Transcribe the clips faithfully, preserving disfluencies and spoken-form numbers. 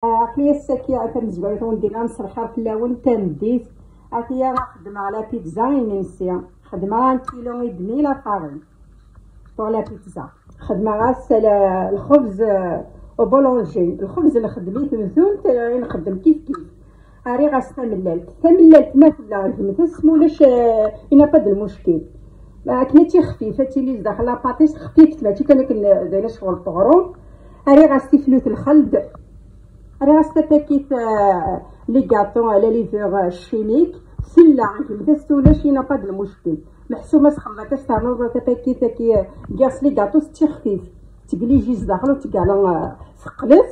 Aql-i ass-agi a tamezwarut wen-d-iniɣ mselxir fell-awen tameddit. Atiya xedmeɣ la pizza imensi. Xedmeɣ un kilo et demi la farine pour la pizza. Xedmeɣ-as la- lxebz, euh, au boulanger. Lxebz nxeddem-it d tunt, euh, i nxeddem kif kif. Rriɣ-as tamellalt. Tamellalt ma tella gmet-as, ma ulac, euh, il n'y a pas de muckil. Akken ad tili xfif, ad tili zdaxel la pâte-is xfifet, mačči kan akken d ayen ccɣel n uɣrum. Rriɣ-as tiflut lxeld. Rriɣ-as tapakit, euh, les gâteaux à la levure, euh, chimique. Tella, gmet-as, ma ulac, il n'y a pas de muckil. Meḥsub ma txedmeḍ akka, ternuḍ tapakit-agi, euh, n les gâteaux, tettixfif. Tegliji zdaxel u tgala, euh, teqqlet.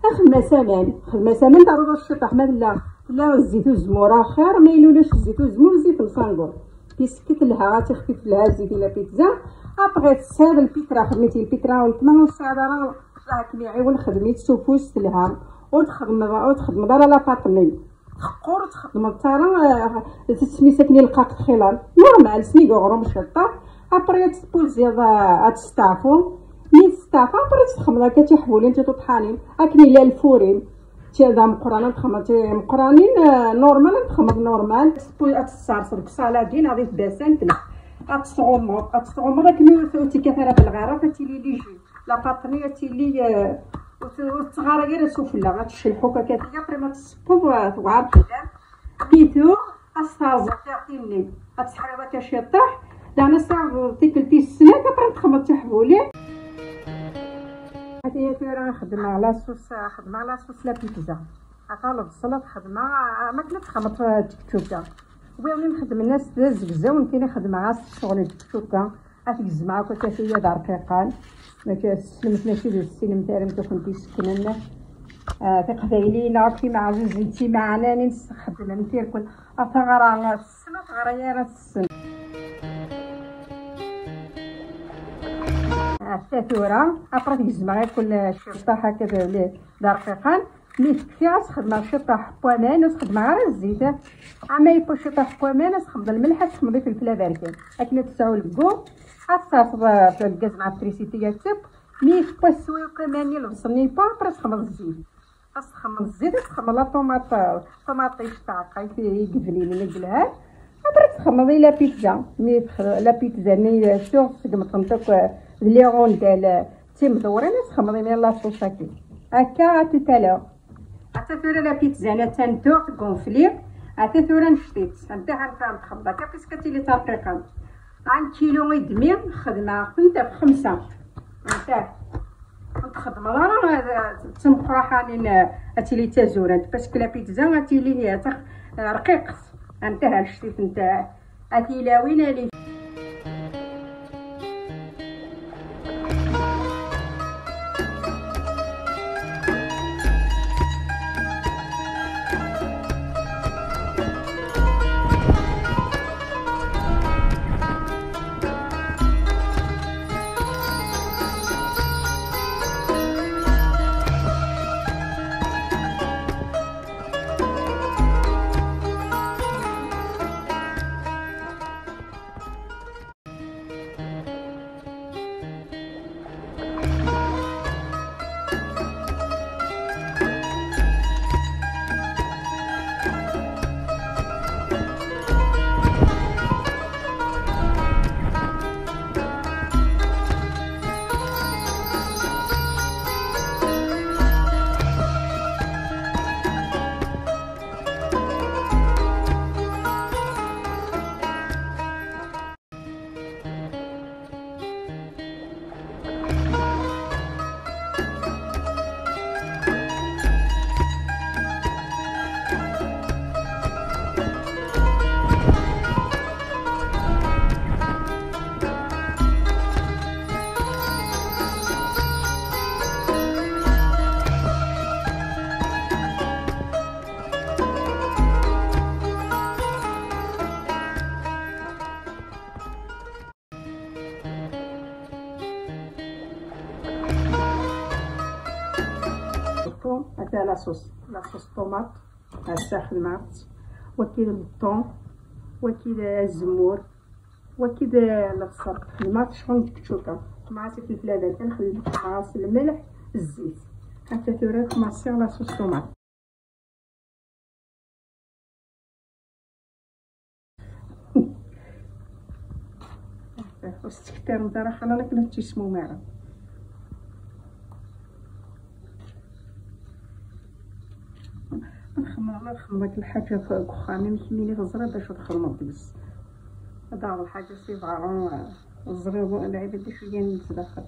Xdem-as aman, xdem-as aman, terruḍ-as ciṭṭaḥ, ma tella, tella zzit uzemmur axir, ma yella ulac zzit uzemmur, zzit n sangu. Puisque telha, ad tixfif, telha zzit i la pizza. Après, tesɛiḍ lpitra, xdem-itt i lpitra, weltma ur tesɛiḍ ara, Allah kem-iɛiwen, xdem-itt s ufus, telha. Ur txedmeḍ, ur txedmeḍ ara la pâte-nni. Teqqur, ur txeddmeḍ ara, eh, tesmis akken ilqaq txilan. Normal, snig uɣrum ciṭṭaḥ. Après, ad tpuziḍ, eh, ad testeɛfu. Mi testeɛfu, après, ad txedmeḍ akka tiḥbulin tiṭuṭḥanin. Akken illa lfurin. Ti d ameqqran, ad txedmeḍ timeqqranin, eh, normal, ad txedmeḍ normal. Ad tesserseḍ deg ṣaladin, neɣ di tbasant, neɣ ad tesɣummeḍ, ad tesɣummeḍ akken ur, ur tekkat ara belɣarat, ad tili liji. La pâte-nni ad tili, eh, ur t-, ur tettɣara ara sufella, ad teccelḥ akk akka, après ma tessewweḍ, eh, tewɛer fell-am. Mi tuɣ, ad s-terẓeḍ tiɣti-nni, ad teḥriḍ akka ciṭṭaḥ, daɣen ad s-terẓeḍ tikkelt tis snat, après ad txedmeḍ tiḥbulin. Atiya tura xedmeɣ la sauce, xedmeɣ la sauce la pizza. Ata lebṣel ad xedmeɣ, ah, ma akken ad txedmeḍ tčekčuka. Win i nxedmen-as d azegzaw, nekkini xedmeɣ-as ccɣel n tčekčuka. Ad t-gezmeɣ akk akka tiya d arqiqan. Mačči tessnemt, mačči d tessnemt ara, mkukent iseknen. Ah, tiqbayliyin akk timeɛzuzen d timeɛnanin sxeddmen tirkul. A taɣra tessen, a taɣra ara tessen. Atta tura, après gezmeɣ akk ciṭṭaḥ akka d, d arqiqan. Mi tekfi, ad s-xedmeɣ ciṭṭaḥ n waman, ur s-xedmeɣ ara zzit. Ama yewwa ciṭṭaḥ n waman, ad s-xedmeḍ lmelḥ, ad s-xedmeḍ ifelfel aberkan. Akken ad tesɛu lgu, ad tesserseḍ, eh, lgaz neɣ trisiti ad teww. Mi yewwa sswi akk aman-nni, lebṣel-nni yewwa, après ad s-xedmeḍ zzit. Ad s-xedmeḍ zzit, ad s-xedmeḍ la tomate, tomate taqayeɣt i igeblilen i yelhan. Après ad s-xedmeḍ i la pizza. Mi tx-, la pizza-nni, eh, tuɣ tseggmeḍ-tent akk, eh, d les rondelles, eh, d timdewwrin, ad s-xedmeḍ imi la sauce-agi. Akka, à tout à l'heure. Ata tura la pizza-nni attan tuɣ tgunfli. Ata tura necdet. Anta ara nexdem akka, puisque ad tili d tarqiqant. Un kilo et demi, xedmeɣ-tent ɣef xemsa. Anta. Ur txeddmeḍ ara, eh, d timeqraḥanin, eh, ad tili d tazurant, parce que la pizza ad tili, eh, tax-, eh, rqiqet. Anta, ha, ccet-it, anta, a tilawin, ali. Ata la sauce, la sauce tomate, ass-a xedmeɣ-tt. Waki d lṭon, waki d azemmur, waki d lebṣel. Xedmeɣ-tt ccɣel n teččuka. Xedmeɣ-as ifelfel aberkan, xedmeɣ-as lmelḥ, zzit. Akka tura commencer la sauce tomate. Ur s-tkettiremt ara xala akken ad tesmum ara. Nxemmem, nxemmem akken lḥaǧa deg uxxam, amek mi teẓriḍ d acu txedmeḍ deg-s. Ad aɣeḍ lḥaǧa si berra, ẓriɣ lɛibad d acu gan deg-s daxel.